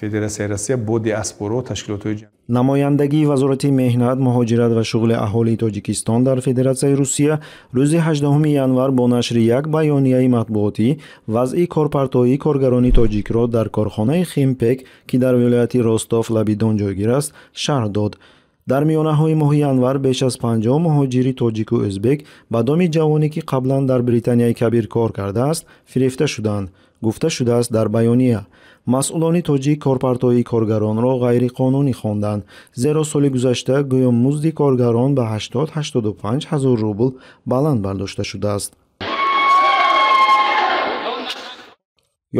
Федерацияи Россия бо диаспора ташкилотҳои Намояндагии Вазорати меҳнат, муҳоҷират ва шуғли аҳолии Тоҷикистон дар Федератсияи Русия рӯзи 18 январ бо нашри як баёнияи матбуотӣ вазъи корпартоии коргарони тоҷикро дар корхонаи Химпек, ки дар вилояти Ростов лаби Дон ҷойгир аст, шарҳ дод. Дар миёнаҳои моҳи январ беш аз 50 муҳоҷири тоҷику ӯзбек ба доми ҷавоне, ки қаблан дар Британияи Кабир кор кардааст, фирефта шуданд, гуфта шудааст дар баёния. Масъулони тоҷик корпартоии коргаронро ғайриқонунӣ хонданд, зеро соли гузашта гӯё музди коргарон ба 80-85 ҳазор рубл баланд бардошта шудааст.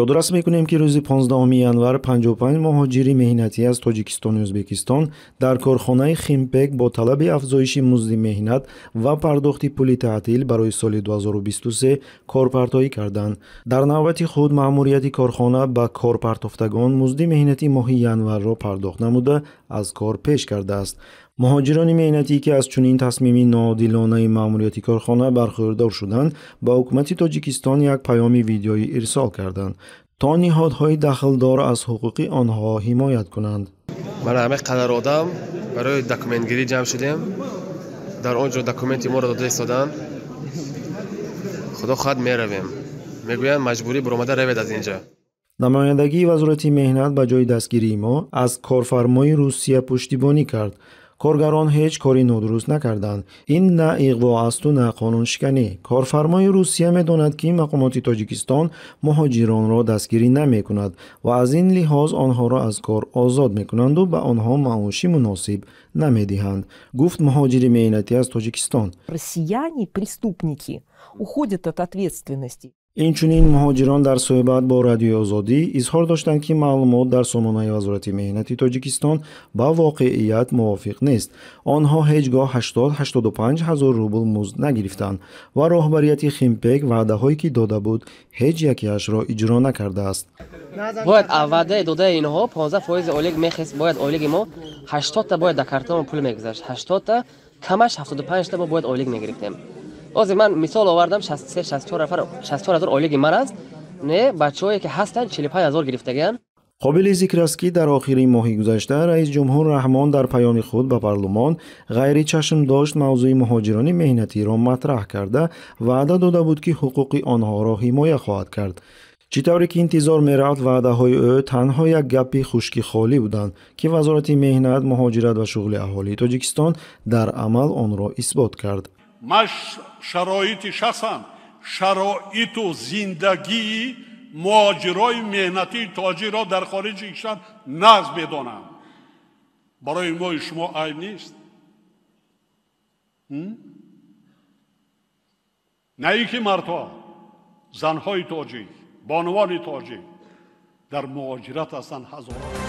Ёдрас мекунем, ки рӯзи 15 январ 55 муҳоҷири меҳнатӣ аз Тоҷикистону Ӯзбекистон дар корхонаи Химпек бо талаби афзоиши музди меҳнат ва пардохти пули таътил барои соли 2023 корпартоӣ карданд. Дар навбати худ маъмурияти корхона ба корпартофтагон музди меҳнати моҳи январро пардохт намуда, аз кор пеш кардааст. Муҳоҷирони меҳнатӣ, ки аз чунин тасмими ноодилонаи маъмурияти корхона бархӯрдор шуданд, ба ҳукумати Тоҷикистон як паёми видеоӣ ирсол карданд, то ниҳодҳои дахлдор аз ҳуқуқи онҳо ҳимоят кунанд. Мана ҳамин қадар одам барои документгирӣ ҷамъ шудем. Дар он ҷо документи моро дода истоданд. Худо хоҳад, меравем. Мегӯянд, маҷбурӣ баромада равед аз инҷа. Намояндагии Вазорати меҳнат ба ҷои дастгирии мо аз корфармои Русия пуштибонӣ кард. Коргарон ҳеҷ кори нодуруст накарданд. Ин на иғво асту на қонуншиканӣ. Корфармои Русия медонад, ки мақомоти Тоҷикистон муҳоҷиронро дастгирӣ намекунад ва аз ин лиҳоз онҳоро аз кор озод мекунанду ба онҳо маоши муносиб намедиҳанд, гуфт муҳоҷири меҳнатӣ аз Тоҷикистон. Россияне, преступники, уходят от ответственности. Инчунин муҳоҷирон дар суҳбат бо Радиои Озодӣ изҳор доштанд, ки маълумот дар сомонаи Вазорати меҳнати Тоҷикистон ба воқеият мувофиқ нест. Онҳо ҳеҷ гоҳ 80-85 ҳазор рубл музд нагирифтанд ва роҳбарияти Химпек ваъдаҳое, ки дода буд, ҳеҷ якеашро иҷро накардааст. Бояд ваъдаи додаи инҳо 15% ойлик мехест, бояд ойлиги мо 80та бояд дар картамо пул мегузашт, 80та, камаш 75та мо бояд ойлик мегирифтем. Ҳозир ман мисол овардам, 63, 64 нафар, 64 ҳазор ойлиги ман аст. Не, бачаҳое ки ҳастанд, 45 ҳазор гирифтагианд. Қобили зикр аст, ки дар охири моҳи гузашта раис ҷумҳур Раҳмон дар паёми худ ба парлумон ғайричашмдошт мавзӯи муҳоҷирони меҳнатиро матраҳ карда, ваъда дода буд, ки ҳуқуқи онҳоро ҳимоя хоҳад кард. Чӣ тавре ки интизор мерафт, ваъдаҳои ӯ танҳо як гапи хушки холӣ буданд, ки Вазорати меҳнат, муҳоҷират ва шуғли аҳолии Тоҷикистон дар амал онро исбот кард. Ман шароити шахсан, шароиту зиндагии муҳоҷирои меҳнатии тоҷикро дар хориҷи кишвар нағз медонам. Барои мои шумо айб нест. На ин ки мардҳо, занҳои тоҷик, бонувони тоҷик дар муҳоҷират ҳастанд ҳазорон.